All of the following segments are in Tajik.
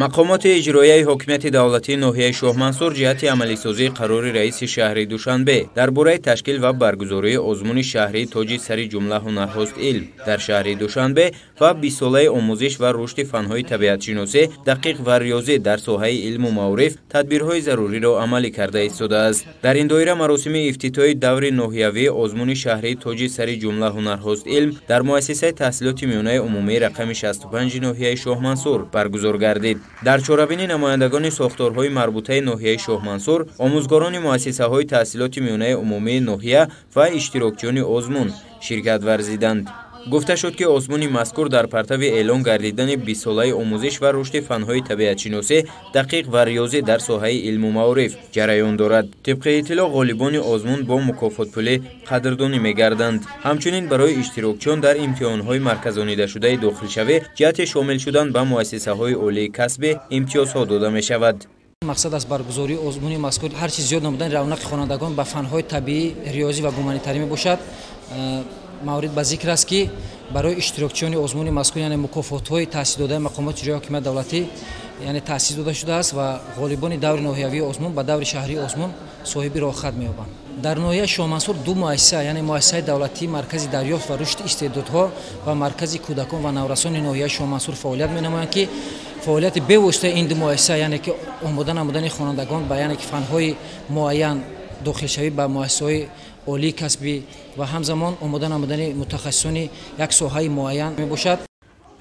Мақомоти иҷроияи ҳокимияти давлатии ноҳияи Шоҳмансур ҷиҳати амалисозии қарори раиси шаҳри Душанбе дар бораи ташкил ва баргузории озмуни шаҳрии тоҷи сари ҷумла ҳунарҳост илм дар шаҳри Душанбе ва 20-солаи омӯзиш ва рушди фанҳои табиатшиносӣ, дақиқ ва риёзӣ дар соҳаи илму маориф тадбирҳои заруриро амалӣ карда истодааст. Дар ин доира маросими ифтитоҳи даври ноҳиявии озмуни шаҳрии тоҷи сари ҷумла ҳунарҳост илм дар муассисаи таҳсилоти миёнаи умумии рақами 65 ноҳияи Шоҳмансур баргузор гардид. Дар чорабинӣ намояндагони сохторҳои марбутаи ноҳияи Шоҳмансур, омӯзгорони муассисаҳои таҳсилоти миёнаи умумии ноҳия ва иштирокчиёни озмун ширкат варзиданд. Гуфта шуд, ки озмуни мазкур дар партави эълон гардидани 20-солаи омӯзиш ва рушди фанҳои табиатшиносӣ, дақиқ ва риёзӣ дар соҳаи илму маориф ҷараён дорад. Тибқи иттилоъ, ғолибони озмун бо мукофотпулӣ қадрдонӣ мегарданд. Ҳамчунин барои иштирокчиён дар имтиҳонҳои марказонидашудаи дохилшавӣ ҷиҳати шомил шудан ба муассисаҳои олии касбӣ имтиёзҳо дода мешавад. Мақсад аз баргузории озмуни мазкур ҳарчи зиёд намудани равнақи хонандагон ба фанҳои табиӣ, риёзӣ ва гуманитарӣ мебошад. Маврид ба зикр аст, ки барои иштирокчиёни озмуни мазкур, яъне мукофотҳои таъсис додаи мақомоти иҷроияи ҳокимияти давлатӣ, яъне таъсис дода шудааст ва ғолибони даври ноҳиявии озмун ба даври шаҳрии озмун соҳиби роҳхат меёбанд. Дар ноҳияи Шоҳмансур ду муассиса, яъне муассисаи давлатии маркази дарёфт ва рушди истеъдодҳо ва маркази кӯдакон ва наврасони ноҳияи Шоҳмансур фаъолият менамоянд, ки фаъолияти бевоситаи ин ду муассиса, яъне ки омода намудани хонандагон ба, яъне ки фанҳои муайян, дохилшавӣ ба муассисаҳои олии касбӣ ва ҳамзамон омода намудани мутахассисони як соҳаи муайян мебошад.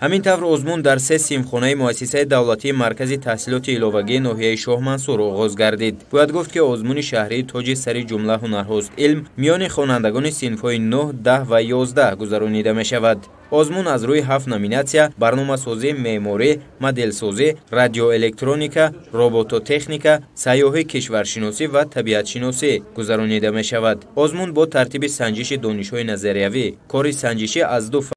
Ҳамин тавр озмун дар се синфхонаи муассисаи давлатии маркази таҳсилоти иловагии ноҳияи Шоҳмансур оғоз гардид. Бояд гуфт, ки озмуни шаҳрии тоҷи сари ҷумла ҳунарҳост илм миёни хонандагони синфҳои 9, 10 ва 11 гузаронида мешавад. Озмун аз рӯи 7 номинатсия: барномасозӣ, меъморӣ, моделсозӣ, радиоэлектроника, робототехника, сайёҳӣ, кишваршиносӣ ва табиатшиносӣ гузаронида мешавад. Озмун бо тартиби санҷиши донишҳои назариявӣ, кори санҷишӣ аз ду